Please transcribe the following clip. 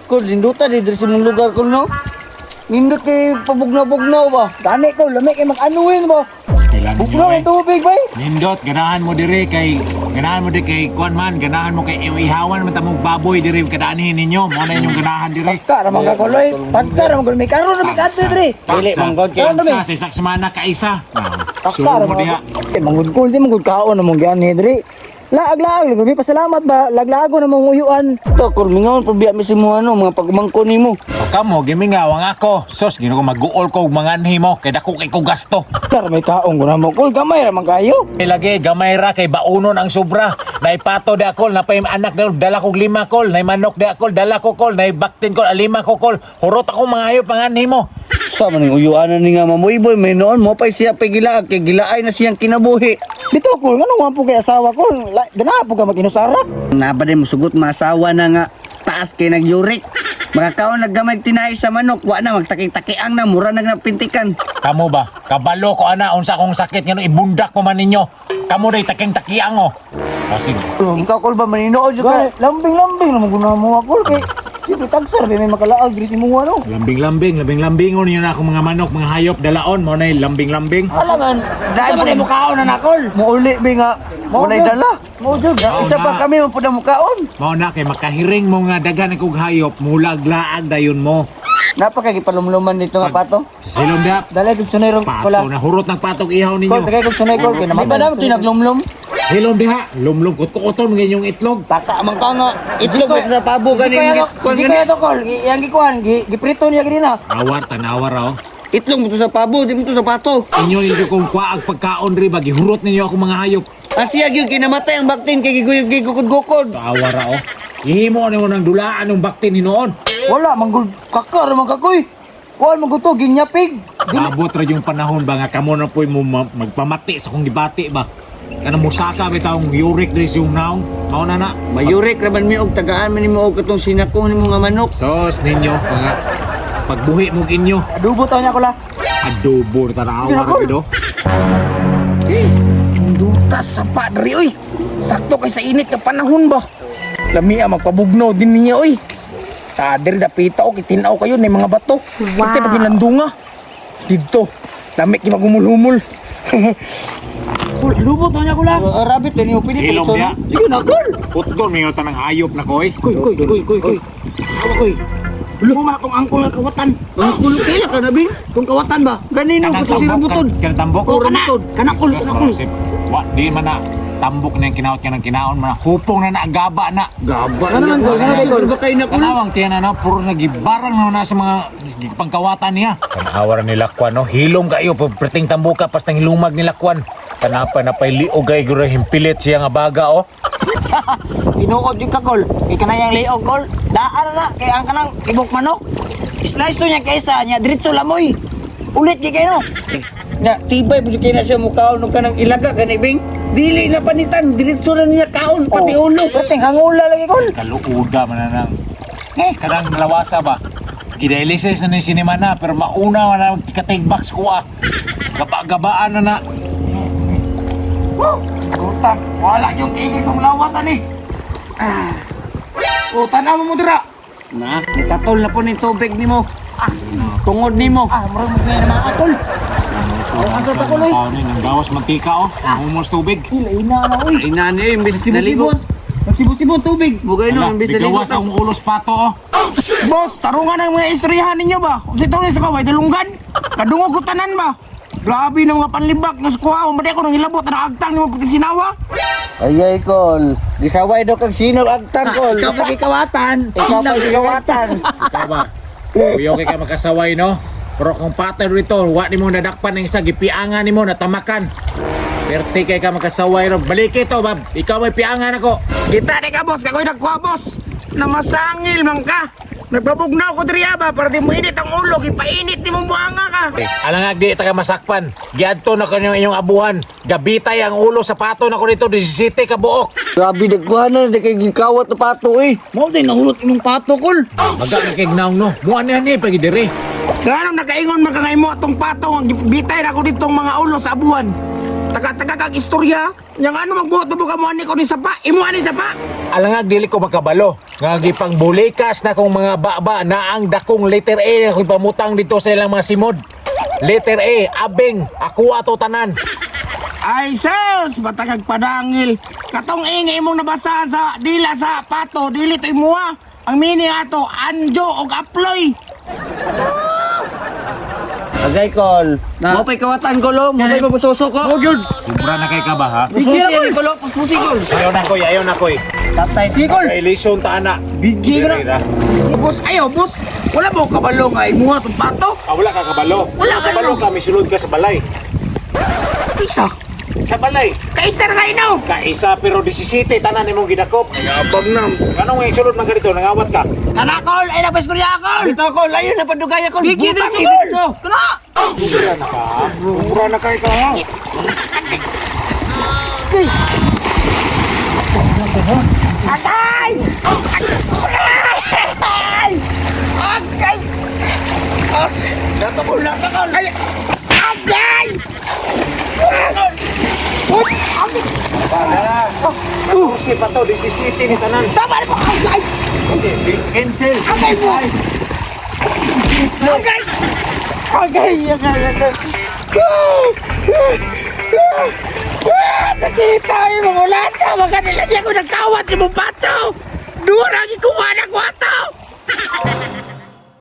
Kol, linduta di diri sa mong lugar kol, no? Nindot kay pabugnaw-bugnaw ba? Gani ko, lami kay mag-anuin mo. Kailan ninyo Bugnaw eh. ang tubig bay. Nindot, ganahan mo diri kay kuan man, ganahan mo kay ihawan man tamong baboy diri kadaanihin ninyo. Mo na inyong ganahan diri. Tagsa ra man ka koloy. Tagsa ra man gud may karon ra may kadto diri. Dili, manggod kay- Tagsa sa isak semana ka isa. Tagsa Sure ra mo man. diha. Eh manggod kol di manggod kaon na mong gianhi diri. Laag-laag lang mi pasalamat ba laglago na mong uyuan. To, kol, mingaon pa biya mi si mo ano, mga pagmangko nimo. O kamo gimingaw ang ako. Sos, Ginoo ko maguol ko og manganhi mo kay dako kay ko gasto. Tara may kaon ko na mo kol gamay ra man kayo. Ay, lagi gamay ra kay baunon ang sobra. Naipato di akol, napay anak na dala kog lima kol, nay manok di akol, dala ko kol, nay baktin kol, alima ko kol. Hurot ako mga hayop panganhi mo. Sa man ning uyuanan ni nga mamoy boy, may noon mo pa siya pay gilaag kay gilaay na siyang kinabuhi. Dito kol ngano man po kay asawa ko? Ganahan po ka mag-inusara. Naba din musugot masawa na nga taas kay nagyurik. Makakaon naggamay tinai sa manok, wa na magtaking-takiang na mura na napintikan. Kamo ba? Kabalo ko ana unsa akong sakit ngano ibundak pa man ninyo. Kamo day taking takiang oh. Pasig. Ikaw kol ba maninood jud ka? Gani, lambing-lambing naman ko na mo ako kay siyempre tagsa ra may makalaag diri si mo ano. Lambing-lambing, lambing-lambingon ninyo na akong mga manok, mga hayop dalaon mo nay lambing-lambing. Alangan, Sa man mo kaon na nakol. Muuli bi nga walay dala. Mo jud. Mao Isa pa na. kami man pud ang mukaon. Mao na kay makahiring mo nga daghan akong hayop, mulag-laag dayon mo. Napakagipalumluman dito nga pato. Sa silom diha. Dalay kog sunay ro Pato kula. na hurot ng patog ihaw Kol, ninyo. tagay kog sunay kol kay Di ba naman tinaglumlum? Hilom diha, lumlum kut-kuton mga inyong itlog. Taka man ka nga. Itlog ba sa pabo Gani ganin si kaya to kol, iyang gikuan, giprito niya gani na. Awar tanawar oh. Itlog mo to sa pabo, di mo to sa pato. Inyo ninyo kong kwaag pagkaon ri ba gihurot ninyo akong mga hayop. Asiya gyud kinamatay ang baktin kay giguyog gigukod-gukod. Awar ra oh. Ihimo nimo nang dulaan ng baktin hinuon. Wala manggol kakar man kakoy. Kuan man to ginyapig. Abot ra yung panahon ba nga kamo na po'y mo magpamati sa kong gibati ba. Kanang musaka bitawng yurik diri sa iyong naong. Mao na na. Mayurik ra man mi og tagaan man nimo og katong sinakong nimo nga manok. Sos ninyo mga pagbuhi mo inyo. Adubo taw niya kula. Adobo na tanawa ra Kol. gid oh. Dutas sa padre oy. Sakto kay sa init nga panahon ba. Lamia magpabugnaw din niya oy. Tader dapita og kitinaw kayo ni mga bato. Wow. Pati pag Didto. Lami kay magumul-humul. Kul, adubo taw niya kula. Rabbit din yung pinito. Hilom diha. Sige na kol. Putgon minyo tanang hayop na koy. Koy, koy, koy, koy, koy. Awa koy. Ulo mo man akong angkol nga kawatan. Ang kulo kila ka na bing. Kung kawatan ba? Ganino Kanang ko to si tambok, Rambuton. kanang tambok. Oh, kana. Kana kol, Sus, kana kol. marasip. Wa di man na tambok na yung kinaot ka ng kinaon man na. Hupong na na gaba na. Gaba. Ano man, Kol? Ano man, Kol? Ba kay na kulo? Kanawang tiyan na no, puro nagibarang na na sa mga pangkawatan niya. Kanawara ni Lakwan no, hilom kayo perting tambuka pas nang hilumag ni Lakwan. Kanapa na pay liog ay guro himpilit siya nga baga oh. Tinuod yung kakol. Kay kanayang liog kol. Daan na na kay ang kanang ibok manok. Slice niya kaysa niya diretso lamoy. Ulit gyud kayo no. Na tibay pud kay na siya mukaon og kanang ilaga gani bing. Dili na panitan, diretso na niya kaon pati ulo. Perting hangula lagi kol. Kaluuga man na nang. Eh, kanang lawasa ba? Gidialysis na ni sinima na pero mauna man na katigbox ko ah. Gaba-gabaan na na. Puta, wala yung tigil sa mulawas ani. Ah. O tanaw mo dira. Na, katol na po ni tubig nimo. Tungod nimo. Ah, murag mo na mga akol. Oh, asa ta kol oy. Ang gawas mantika oh. Ang humos tubig. Ina na oy. Ina ni imbis naligo. Nagsibot-sibot tubig. Bugay no, Ala, imbis naligo. bigawas ang ulos pato oh. Boss, tarungan ang mga istoryahan ninyo ba? Kung si Tony sa kaway, dalunggan. Kadungog ko tanan ba? Grabe na mga panlibak nga sa kuha. Umadi ako nang hilabot na agtang ni mo pati sinawa. Ayay kol. Gisaway daw kag sinaw agtang kol. Ikaw pa kawatan. Ikaw pa gikawatan. Ikaw ba? Kuya kay ka makasaway no? Pero kung patay rito, wa nimo nadakpan ng isa gipiangan nimo natamakan. Perte kay ka makasaway ro. Balik ito, bab. Ikaw may piangan ako. Kita di ka boss, kakoy nagkuha boss. Namasangil man ka. Nagpabugnaw ko diri ba para di mo init ang ulo, ipainit ni mong buhanga ka. Eh, alangag di ta ka masakpan. Giadto na kanyo inyong abuhan. Gabitay ang ulo sa pato na ko dito, 17 ka buok. Grabe dagkuhan na di kay gikawat na pato eh. Mao din nahulot imong pato kol. Maga na kay gnaong no. Muan ni ani pagi diri. Ganong nakaingon man ka ngay mo atong pato, ang bitay na ko ditong mga ulo sa abuhan. Taga-taga kag istorya. Yang ano magbuot mo ka mo ani ko ni sapa? Imo ani sapa? Alangag dili ko makabalo. Nga gipangbulikas na kong mga baba na ang dakong letter A na akong pamutang dito sa ilang mga simod. Letter A, abeng, ako ato tanan. Ay sus, batagag padangil. Katong ingi imong nabasahan sa dila sa pato, dili to imuha. Ang mini ato, anjo og aploy. Agay kol. Mo pa'y kawatan ko lo, mo pa'y mabususo ko. Oh, gyud. Sobra na kay ka ba ha? Pususi ani ko lo, puspusi kol. Ayaw na koy, ayaw na koy. Tatay sikol. Kay lison ta ana. Bigyan ka na. Boss, ayo boss. Wala mo kabalo nga imuha tong pato. Ah, wala ka kabalo. Wala ka kabalo no. ka, misulod ka sa balay. Isa. Sa balay. Kaisar nga inaw. Kaisa pero 17 tanan imong gidakop. Yabang na. Anong nga isulod man ka dito nangawat ka? Kanakol, ay na istorya kol. Dito kol, ayun na padugay kol. Bigyan Butang din kol. kol. Kana. Sobra na ka. Sobra na kay ka. ha? Agay! Agay! Agay! As! Natakol, natakol! Ay! Agay! Uy! Agay! Bala. Kursi pa to 17 ni tanan. Tama na po! Agay! Okay, cancel. Agay mo! Agay! Agay! Agay! Agay! Ah! Ah! Ah! Ah! Sakit tayo mga ulata! Mga nilagyan ko ng kawat yung pato! Doon ang ikuha ng kwato!